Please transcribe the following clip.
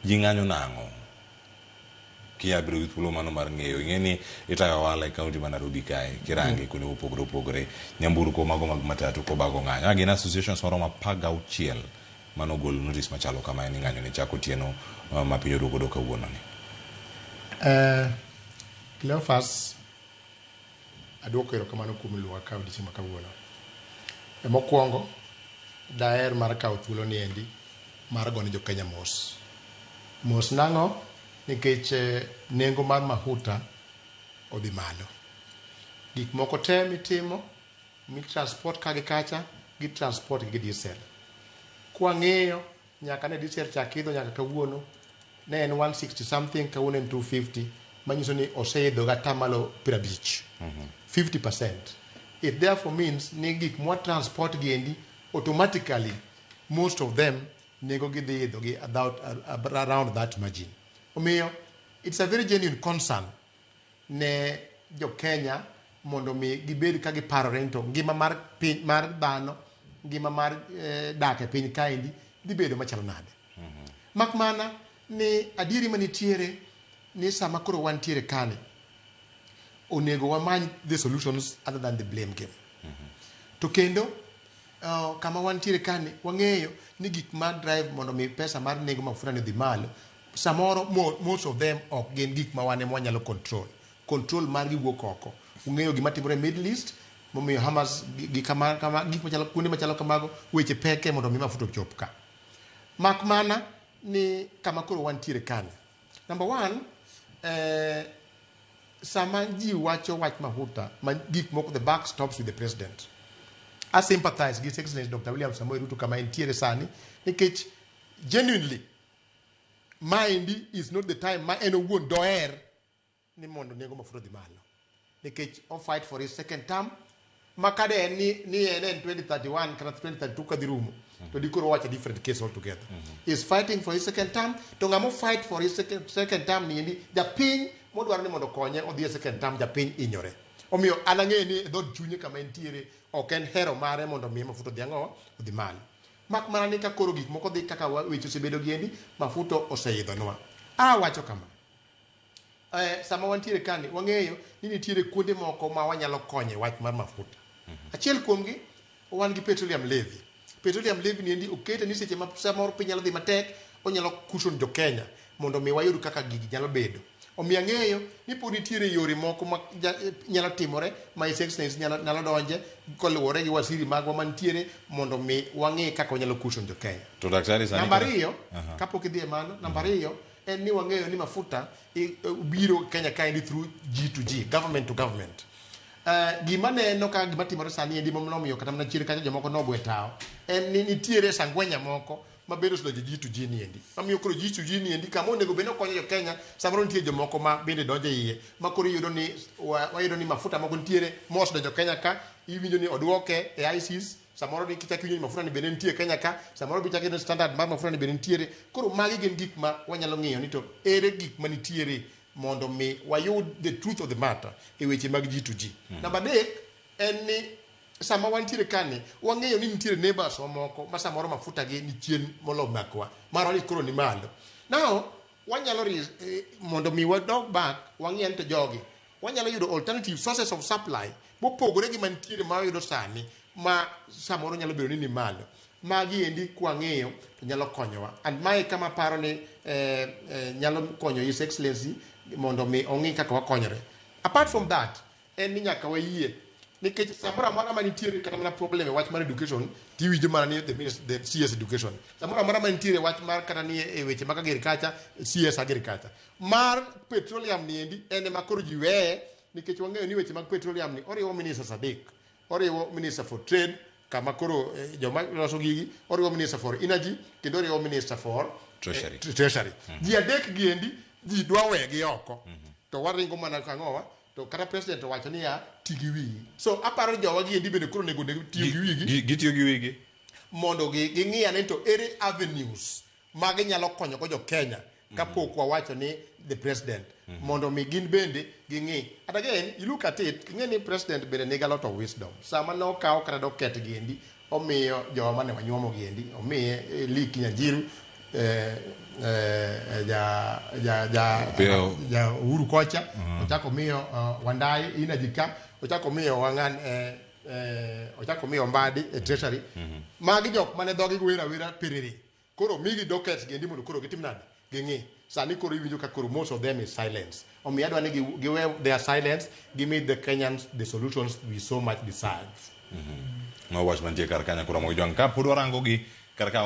Ji ng'anyo nang'o? Kia bedo gi thuolo mano mar ng'eyo. Ing'e ni itayo ohala e kaunti ma Nairobi kae, kirange kuonde mopogore opogore, nyamburko mago mag matatu kobago ng'anyo. A gin associations maromo 16 mane ogolo notice machalo kamae ni ng'anyo ni chako otieno ma piny oruo godo kawuono ni. Cleophas, aduoko erokamano kuom luonga ka odiochieng' ma kawuono. E mokwongo, daher mar kawo thuolo ni endi mar gone jo Kenya mos. Mos nang'o? Nikech nengo mar mahuta odhi malo. Gik moko te mitimo, mi transport ka gi kacha, gi transport gi diesel. Kwang'iyo, nyaka ne diesel chak idho nyaka kawuono, ne en 160 something, kawuono en 250, manyiso ni oseidho gi atamalo 50. 50%. It therefore means ni gik mwa transport gi endi, automatically, most of them nengo gi dhi idho gi about, around that margin. Omiyo, it's a very genuine concern ne jo Kenya mondo mi gibed ka giparore ni to ngima mar piny mar dhano, ngima mar dak e piny kaendi dhi bedo machalo nade. Mak mana ni adieri manitiere ni sama koro wantiere kani, onego wamany the solutions other than the blame game. To kendo kama wantiere kani wang'eyo ni gik ma drive mondo mi pesa mar nengo mafuta ni odhi malo, samoro most of them ok gin gik ma wan ema wanyalo control. Control margi wuok oko. Ung'eyo gima timore e Middle East, momiyo Hamas gi kama, kama, gik machalo, kuonde machalo kamago, weche peke mondo mi mafuta ochop ka. Mak mana ni kama koro wantiere kani. Number one, sama ji wacho wach mafuta, ma gik moko the buck stops with the president. I sympathize gi His Excellency Dr. William Samoei Ruto kama entiere sani, nikech genuinely, maendi is not the time ma en owuon doher ni mondo nengo mafuta odhi malo. Nikech o fight for his second term, ma kade en ni en 2031 kata 2032 kadhi rumo, to dikoro wacho a different case altogether. He is fighting for his second term, to ng'ama fight for his second term ni endi, japiny modwaro ni mondo okonye odhi e second term, japiny hinyore. Omiyo an ang'eyo ni e dhood chunye kama entiere, ok en hero mare mondo miye mafuta odhi ang'o, odhi malo. Mak mana ni ka koro gik moko dhi kaka weche osebedo giendi, mafuta oseidhonwa. Awacho kama, sama wantiere kani, wang'eyo ni nitiere kuonde moko ma wanyalo konye wach mar mafuta. Achiel kuomgi, wan gi petroleum levy. Petroleum levy ni endi okete ni seche ma samoro piny nyalo dhi matek, onyalo cushion jo Kenya mondo mi wayud kaka gigi nyalo bedo. Omiyo ang'eyo ni pod nitiere yore moko ma nyalo timore ma His Excellency nyalo donje koluwore gi waziri magwa mantiere mondo mi wang'e kaka wanyalo cushion jo Kenya. To daktari sani Namba ariyo, kapok idhi e mano, namba ariyo en ni wang'eyo ni mafuta biro Kenya kaendi through G to G, government to government. Gima neno ka gima timore sani endi momiyo kata mana chien kacha jomoko nogwe tawo en ni nitiere sangwenya moko ma bende osedonjo G to G ni endi. Mamiyo koro G to G ni endi kama onego bed ni okonyo jo Kenya, samoro nitie jomoko ma bende donjo e iye, ma koro iyudo ni wayudo ni mafuta moko nitiere mosedonjo Kenya ka, iwinjo ni oduoke e ISIS, samoro ni kichak iwinjo ni mafuta ni bende nitie Kenya ka, samoro be ichak iyudo ni standard mar mafuta ni bende nitiere. Koro magi gin gik ma wanyalo ng'iyo ni to ere gik manitiere mondo mi wayud the truth of the matter e weche mag G to G. Namba adek en ni sama wantiere kani, wang'eyo ni nitiere neighbors wa moko ma samoro mafuta gi ni chien molo makwa, marwa ni koro ni malo. Now, wanyalo mondo mi wadog back, wang'i ni to jogi, wanyalo yudo alternative sources of supply mopogore gi mantiere ma wayudo sani, ma samoro nyalo bedo ni ni malo. Magi endi kwang'iyo to nyalo konyowa. And mae kama paro ni nyalo konyo His Excellency mondo mi ong'i kaka wakonyore. Apart from that, en ni nyaka wayie nikech samoro amora ma nitiere kata mana problem e wach mar education, tiwinjo mana ni the CS education. Samoro amora ma nitiere wach mar kata ni e weche mag agriculture, CS agriculture. Mar petroleum ni endi en ema koro ji weye nikech wang'eyo ni weche mag petroleum ni oriwo ministers adek. Oriwo minister for trade, kama koro joma loso gigi, oriwo minister for energy, kendo oriwo minister for Treasury. Treasury. Ji adek gi endi ji dwa wegi oko. To waringo mana kang'owa, to kata president owacho niya, ti gi wiyi. So aparo ni jowa gi endi bende koro onego tiyo gi wigi. Gitiyo gi wigi. Mondo ging'i ane to ere avenues ma ginyalo konyo go jo Kenya kapok wawacho ni the president. Mondo mi gin bende ging'i. And again, you look at it, ing'e ni president bende nigi a lot of wisdom. Sama nokawo kata doket gi endi, omiyo jowa mane wanyuomo gi endi, omiye Lee Kinyanjiru eh, eh, ja ja ja Opiyo. ja Uhuru kocha ochako miyo Wandayi Energy ka ochako miyo Wang'an ochako miyo Mbadi e Treasury. Magi jok mane dhogi wer awera piriri koro migi dockets gendi mondo koro gitim nade ging'i. Sani koro iwinjo ka koro most of them is silence. Omiyo adwa ni giwe their silence, give the Kenyans the solutions we so much deserve. Ma wach mantie kar kanyo koro Jwang' ka pod warango gi kar ka.